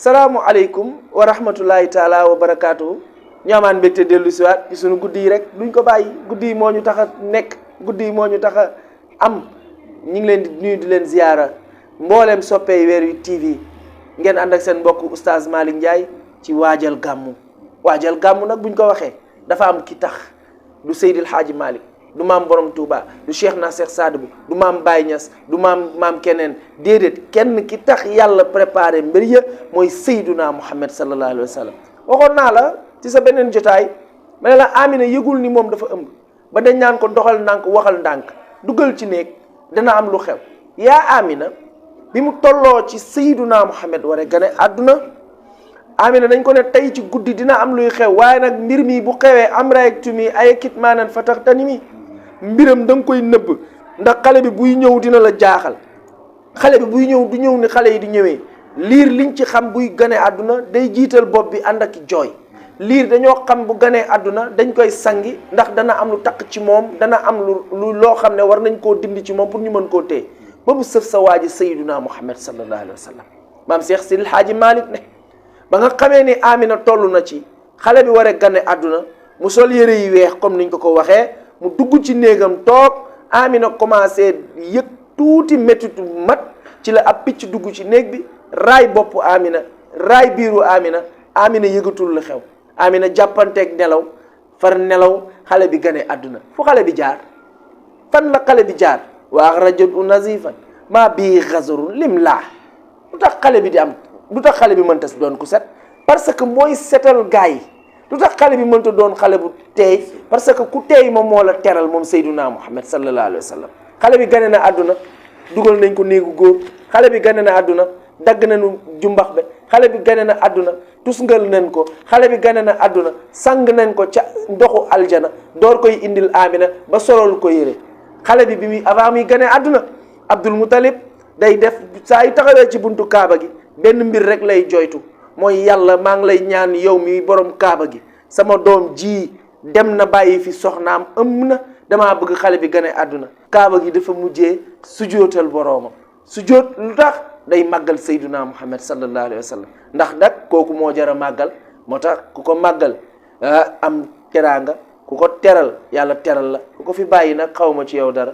salaamualeykum wa rahmatullahi taala wa barakaatu. ñaamaan mbégte dellu siwaat ci sunu guddi yi rek duñ ko bàyyi guddi yi moo ñu tax a nekk guddi yi moo ñu tax a am ñu ngi leen di nuyu di leen ziyaara mbooleem soppey Weer Wi TV ngeen ànd ak seen mbokk oustaz Malick Ndiaye ci waajal gàmmu nag buñ ko waxee dafa am ki tax du Seydil Hadji Malick du maam Borom Touba du Cheikh na Cheikh Sadibou du maam Baye Niass du maam keneen déedéet kenn ki tax yàlla préparé mbir ya mooy Seyduna Muhammad sallallahu alayhi wa sallam. waxoon naa la ci sa beneen jotaay ma ne la Amina yëgul ni moom dafa ëmb ba dañ naan ko doxal ndànk waxal ndànk dugal ci néeg dana am lu xew. yaa Amina bi mu tolloo ci Seyduna Muhammad war a gane àdduna Amina dañ ko ne tey ci guddi dina am luy xew waaye nag mbir mi bu xewee am raytumi ay kitmaanan fataxtanimi mbiram da nga koy nëbb ndax xale bi buy ñëw dina la jaaxal. xale bi buy ñëw du ñëw ni xale yi di ñëwee liir liñ ci xam buy ganee àdduna day jiital bopp bi ànd ak jooy. liir dañoo xam bu ganee àdduna dañ koy sangi ndax dana am lu takk ci moom dana am lu loo xam ne war nañ koo dindi ci moom pour ñu mën koo téye ba mu sëf sa waa ji Sayyiduna Muhammad sallallahu alayhi wa sallam. maam Cheikh Sidil Hadji Malick ne ba nga xamee ni Amina toll na ci xale bi war a gane àdduna mu sol yëre yi weex comme niñ ko waxee mu dugg ci néegam toog Amina commencé yëg tuuti méttitu mat ci la ab picc dugg ci néeg bi raay boppu Amina raay biiru Amina yëgatul la xew. Amina jàppanteeg nelaw far nelaw xale bi gane àdduna fu xale bi jaar fan la xale bi jaar wa axrajatu nazifan maa bii xasarun lim laa lu tax xale bi di am lu tax xale bi mënta doon ku set parce que mooy setal gaa yi lu tax xale bi mënta doon xale bu teey parce que ku teey moom moo la teral moom Seyduna Muhammad sallallahu alayhi wa sallam. xale bi gane na àdduna dugal nañ ko néegu góor xale bi gane na àdduna dagg nañu jumbax be xale bi gane na àdduna tusngal nañ ko xale bi gane na àdduna sang nañ ko ca ndoxu aljana door koy indil Amina ba solol ko yére. xale bi muy avant muy gane àdduna Abdul Muttalib day def saa yu taxawee ci buntu Kaaba gi benn mbir rek lay joytu mooy yàlla maa ngi lay ñaan yow mi borom Kaaba gi sama doom ji dem na bàyyi fi soxnaam ëmb na damaa bëgg xale bi gane àdduna. Kaaba gi dafa mujjee sujootal boroomam sujoot lu tax day màggal Seyduna Muhammad sallallahu alayhi wa sallam ndax nag kooku moo jar a màggal moo tax ku ko màggal am teraanga ku ko teral yàlla teral la ku ko fi bàyyi nag xaw ma ci yow dara.